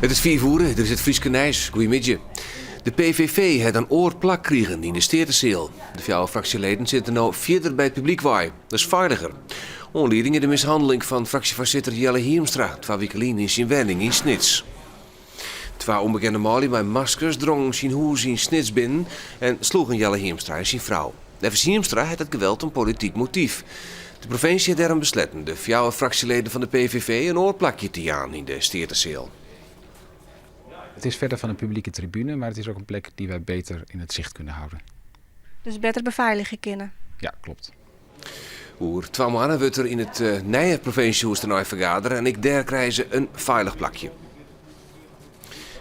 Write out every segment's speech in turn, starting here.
It is fiif oere, dit is it Fryske nijs. Goeiemiddei. De PVV hat in oar plak krigen yn de Steateseal. De fjouwer fraksjeleden sitte no fierder by it publyk wei. Dat is feiliger. Oanlieding is de mishanneling fan fraksjefoarsitter Jelle Hiemstra twa wike lyn yn syn wenning yn Snits. Twa ûnbekende manlju mei maskers drongen syn hûs yn Snits binnen en sloegen Jelle Hiemstra en syn frou. Neffens Hiemstra hat it geweld in polityk motyf. De provinsje hat dêrom besletten de fjouwer fraksjeleden fan de PVV in oar plakje te jaan yn de Steateseal. Het is verder van een publieke tribune, maar het is ook een plek die wij beter in het zicht kunnen houden. Dus better befeiligje kinne? Ja, klopt. Oer twa moanne wurdt der yn it nije provinsjehûs tenei fergadere en ek dêr krije se in feilich plakje.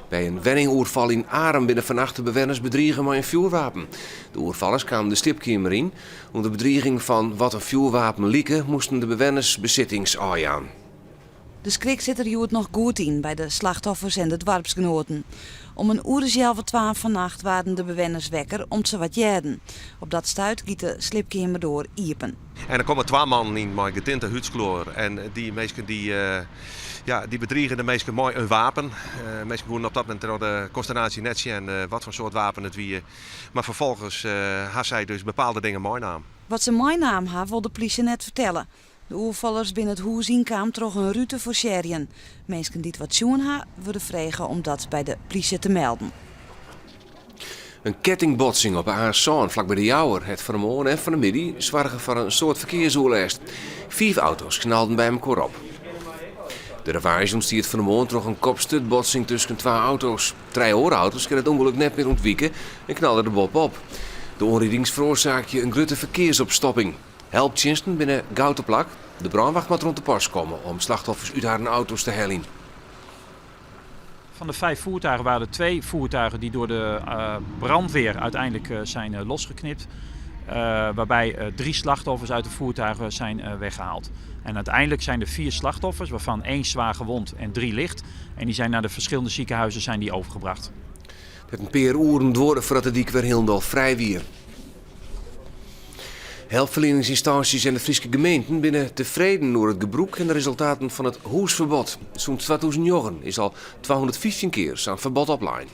By in wenningoerfal yn Arum binne fannacht de bewenners bedrige mei in fjoerwapen. De oerfallers kamen de sliepkeamer yn. Under bedriging fan wat in fjoerwapen like, moasten de bewenners besittings ôfjaan. De skrik sit der hjoed noch goed yn by de slachtoffers en de doarpsgenoaten. Om in oer as healwei twaen fannacht waarden de bewenners wekker om't se wat hearden. Op dat stuit giet de sliepkeamerdoar iepen. En der komme twa mannen yn mei getinte hûdsklear en dy minsken dy, ja, dy bedrigen de minsken mei in wapen. Minsken koenen op dat momint troch de konsternaasje net sjen wat foar soart wapen it wie. Mar ferfolgens ha sy dus bepaalde dingen meinaam. Wat se meinaam ha, wol de plysje net fertelle. De oerfallers binne it hûs ynkaam troch in rút te forsearjen. Minsken dy't wat sjoen ha, wurde frege om dat by de plysje te melden. In kettingbotsing op de A sân flakby De Jouwer hat fan 'e moarn en fan 'e middei soarge foar in soad ferkearsoerlêst. Fiif auto's knalden by mekoar op. De ravaazje ûntstiet fan 'e moarn troch in kop-sturtbotsing tusken twa auto's. Trije oare auto's kinne it ûngelok net mear ûntwike en knalle der boppe-op. De oanridings feroarsaakje in grutte ferkearsopstopping. Helptsjinsten binne gau te plak. De brânwacht moat deroan te pas komme om slachtoffers út harren auto's te heljen. Van de vijf voertuigen waren er twee voertuigen die door de brandweer uiteindelijk zijn losgeknipt. Waarbij drie slachtoffers uit de voertuigen zijn weggehaald. En uiteindelijk zijn er vier slachtoffers, waarvan één zwaar gewond en drie licht. En die zijn naar de verschillende ziekenhuizen zijn die overgebracht. It hat in pear oeren duorre foardat de dyk wer hielendal frij wie. Helpferlieningsynstânsjes en de Fryske gemeenten binne tefreden oer it gebrûk en de resultaten fan it hûsferbod. Sûnt 2009 is al 215 kear sa'n ferbod oplein.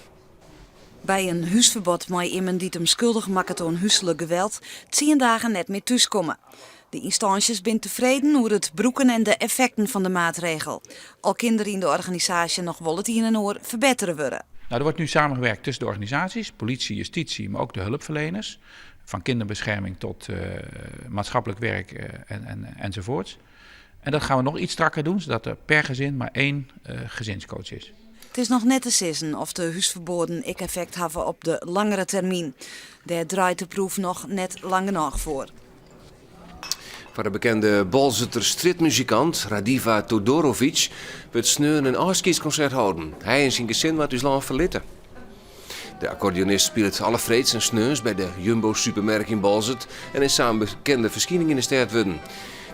By in húsferbod mei immen dy't him skuldich makket oan húslik geweld tsien dagen net mear thúskomme. De ynstânsjes binne tefreden oer it brûken en de effekten fan de maatregel. Al kin der yn de organisaasje noch wol it ien en oar ferbettere wurde. Nou, er wordt nu samengewerkt tussen de organisaties, politie, justitie, maar ook de hulpverleners. Van kinderbescherming tot maatschappelijk werk en, enzovoorts. En dat gaan we nog iets strakker doen, zodat er per gezin maar één gezinscoach is. It is noch net te sizzen oft de húsferboaden ek effekt hawwe op de langere termyn. Dêr draait de proef noch net lang genôch foar. Foar de bekende Boalserter strjitmuzikant Radiva Todorovic wurdt sneon in ôfskiedskonsert holden. Hy en syn gesin moat ús lân ferlitte. De akkordeonist spilet alle freeds en sneons by de Jumbo supermerk yn Boalsert en is sa in bekende ferskining yn de stêd wurden.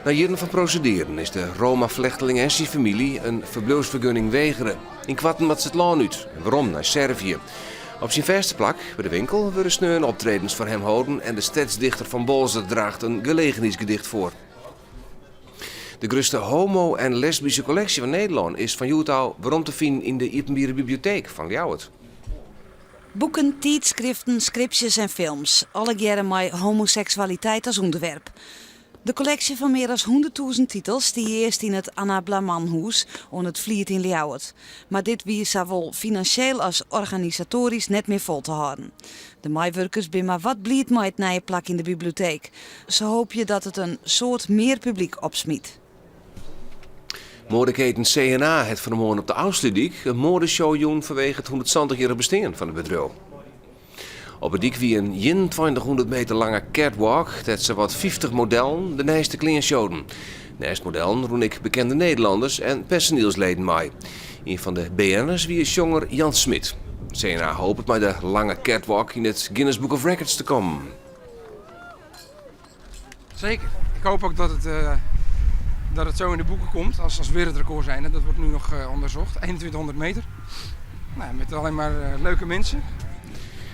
Nei jierren fan prosedearen is de Roma-flechteling en syn famylje in ferbliuwsfergunning wegere. Ynkoarten moat se it lân út en werom nei Servië. Op syn fêste plak, by de winkel, wurde sneon optredens foar him holden en de stedsdichter fan Boalsert draacht in gelegenheidsgedicht foar. De grutste homo en lesbyske kolleksje fan Nederlân is fan hjoed ôf werom te finen yn de iepenbiere biblioteek fan Ljouwert. Boeken, tydskriften, skripsjes en films, allegearre mei homoseksualiteit as ûnderwerp. De kolleksje fan mear as 100.000 titels stie earst yn it Anna Blamanhûs oan it Fliet yn Ljouwert. Mar dit wie sawol finansjeel as organisatoarysk net mear fol te hâlden. De meiwurkers binne mar wat bliid mei it nije plak yn de biblioteek. Se hoopje dat it in soad mear publyk opsmyt. Moadeketen C&A hat fan 'e moarn op de Ofslútdyk in moadeshow jûn fanwege it 170-jierrich bestean fan it bedriuw. Op 'e dyk wie in 2100 meter lange catwalk dêr't sawat 50 modellen de nijste klean showden. Neist modellen rûnen ek bekende Nederlanners en personielsleden mei. Ien fan de BN'ers wie sjonger Jan Smit. C&A hopet mei de lange catwalk yn it Guinness Book of Records te kommen. Zeker. Ik hoop ook dat het zo in de boeken komt als wereldrecord zijn. Dat wordt nu nog onderzocht. 2100 meter. Nou, met alleen maar leuke mensen.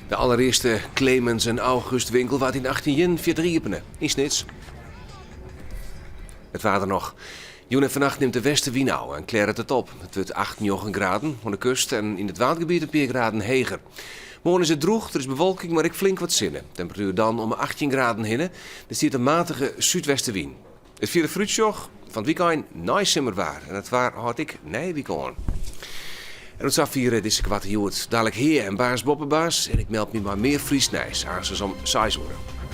De allerearste Clemens en August winkel waard yn 1841 iepene yn Snits. It waar noch. Jûn en fannacht nimt de westewyn ôf en klearret it op. It wurdt 8, 9 graden oan de kust en yn it Waadgebiet in pear graden heger. Moarn is it drûch, der is bewolking, mar ek flink wat sinne. Temperatuer dan om 'e 18 graden hinne. Der stiet in matige súdwestewyn. It fierdere foarútsjoch fan it wykein neisimmerwaar en it waar hâldt ek nije wike oan. En oant safier dizze koarte Hjoed. Dalik Hea en Baas Boppe Baas en ik meld my mei mear Frysk nijs aansens om seis oere.